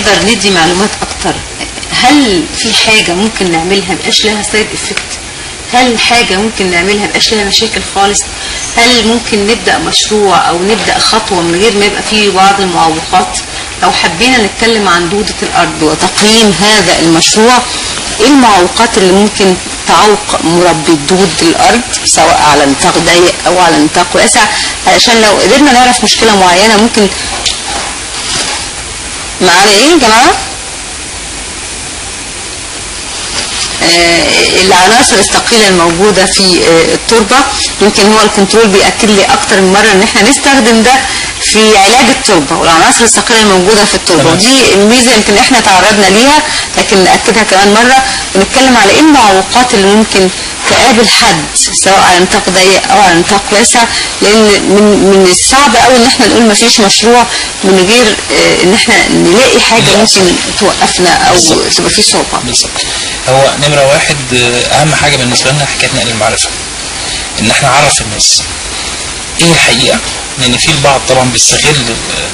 نقدر ندي معلومات اكتر، هل في حاجة ممكن نعملها مبقاش لها side effect؟ هل حاجة ممكن نعملها مبقاش لها مشاكل خالص؟ هل ممكن نبدا مشروع او نبدا خطوة من غير ما يبقى فيه بعض المعوقات؟ لو حبينا نتكلم عن دوده الارض وتقييم هذا المشروع، ايه المعوقات اللي ممكن تعوق مربي دود الارض سواء على نطاق ضيق او على نطاق واسع، علشان لو قدرنا نعرف مشكلة معينة ممكن. معانا ايه يا جماعة؟ العناصر الثقيلة الموجودة في التربة، يمكن هو الكنترول بيأكد لي اكتر من مرة ان احنا نستخدم ده في علاج التربة والعناصر الثقيلة الموجودة في التربة، ودي الميزة يمكن احنا تعرضنا ليها، لكن نأكدها كمان مرة. بنتكلم على ايه المعوقات اللي ممكن تقابل حد سواء على نطاق ضيق او على نطاق واسع، لان من الصعب قوي ان احنا نقول مفيش مشروع من غير ان احنا نلاقي حاجة ممكن توقفنا او تبقى فيه صعوبة. بالظبط. هو نمره واحد، اهم حاجة بالنسبة لنا حكاية نقل المعرفة، ان احنا نعرف الناس ايه الحقيقة، لان في البعض طبعا بيستغل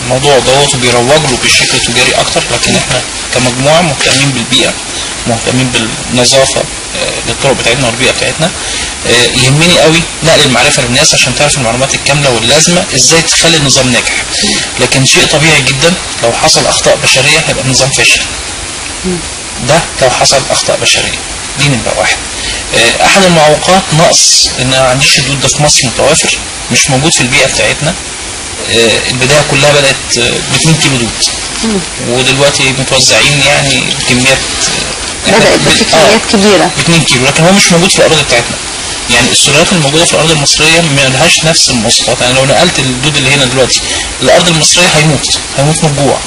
الموضوع دوت وبيروج له بشكل تجاري اكتر، لكن احنا كمجموعة مهتمين بالبيئة، مهتمين بالنظافة للطرق بتاعتنا والبيئة بتاعتنا. يهمني قوي نقل المعرفة للناس عشان تعرف المعلومات الكاملة واللازمه ازاي تخلي النظام ناجح. لكن شيء طبيعي جدا لو حصل اخطاء بشرية هيبقى النظام فاشل. ده لو حصل اخطاء بشرية، دي نمره واحد. احد المعوقات نقص ان ما عنديش الدود ده في مصر متوافر، مش موجود في البيئة بتاعتنا. البداية كلها بدات ب 2 كيلو دود، ودلوقتي متوزعين يعني بكميات، بدات في كميات كبيرة ب 2 كيلو، لكن هو مش موجود في الارض بتاعتنا. يعني السلالات الموجودة في الارض المصرية ما لهاش نفس المواصفات. يعني لو نقلت الدود اللي هنا دلوقتي الارض المصرية هيموت، هيموت من الجوع،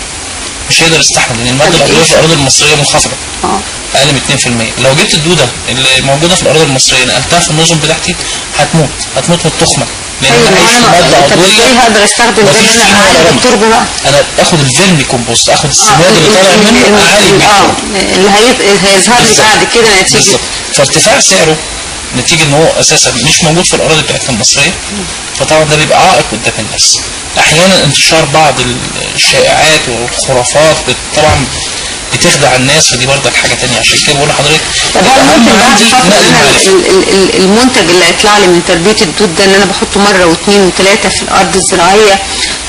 مش هيقدر يستحمل، لان المادة العضوية في الارض المصرية منخفضة اقل من 2%. لو جبت الدودة اللي موجودة في الارض المصرية نقلتها في النظم بتاعتي هتموت، هتموت من التخمة، لان انا عايش في مادة عضوية. ازاي هقدر استخدم ده ان انا اعالج التربة بقى؟ انا اخد ال vermicompost، اخد السماد اللي طالع منه اعالج بيه اللي هيظهر لي بعد كده نتيجة. بالظبط. فارتفاع سعره نتيجة ان هو اساسا مش موجود في الاراضي بتاعتنا المصرية، فطبعا ده بيبقى عائق قدام الناس. احيانا انتشار بعض الشائعات والخرافات طبعا بتخدع الناس، ودي برضك حاجة تانية. عشان كده بقول لحضرتك طب هل ممكن بعد فترة ان انا المنتج اللي هيطلع لي من تربيه الدود ده ان انا بحطه مرة واثنين وثلاثة في الارض الزراعية،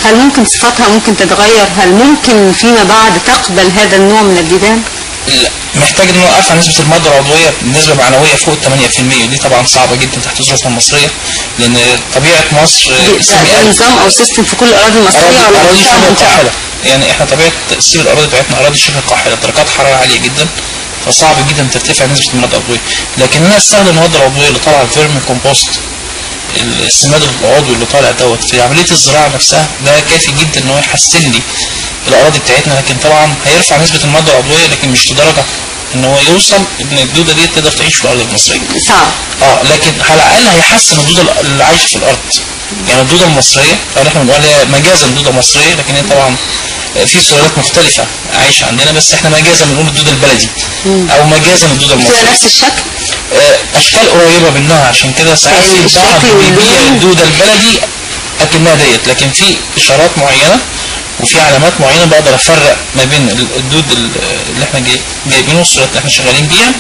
هل ممكن صفاتها ممكن تتغير؟ هل ممكن فيما بعد تقبل هذا النوع من الديدان؟ لا، محتاج ان انا ارفع نسبه المادة العضوية بنسبة معنوية فوق 8%، ودي طبعا صعبة جدا تحت الظروف المصرية، لان طبيعة مصر ده نظام او system في كل الاراضي المصرية ولا اراضي شبه قاحله. يعني احنا طبيعة تقسيم الاراضي بتاعتنا اراضي شبه قاحله، درجات حرارة عالية جدا، فصعب جدا ترتفع نسبه المادة العضوية. لكن انا استخدم المادة العضوية اللي طالعه ال vermicompost، السماد العضوي اللي طالع دوت في عملية الزراعة نفسها، ده كافي جدا ان هو يحسن لي الاراضي بتاعتنا. لكن طبعا هيرفع نسبه المادة العضوية، لكن مش لدرجة ان هو يوصل ان الدودة دي تقدر تعيش في الارض المصرية. صعب. لكن على الاقل هيحسن الدودة اللي عايشه في الارض. يعني الدودة المصرية، طبعا احنا بنقول عليها مجازا دوده مصرية، لكن هي طبعا في سلالات مختلفة عايشه عندنا، بس احنا مجازا بنقول الدودة البلدي او مجازا الدودة المصرية. بتبقى نفس الشكل؟ اشكال قريبه منها، عشان كده ساعات في البعض بيبيع الدودة البلدي اكنها ديت، لكن في اشارات معينة وفي علامات معينة بقدر افرق ما بين الدود اللي احنا جايبينه، السلالات اللي احنا شغالين بيها،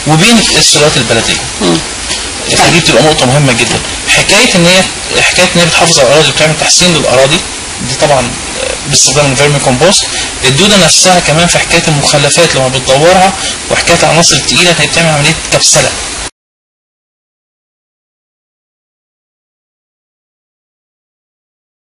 وبين السلالات البلدية. فدي بتبقى نقطة مهمة جدا. حكاية ان هي بتحافظ على الاراضي وبتعمل تحسين للاراضي، دي طبعا باستخدام ال vermicompost. الدودة نفسها كمان في حكاية المخلفات لما بتدورها وحكاية العناصر الثقيلة، هي بتعمل عملية كبسله.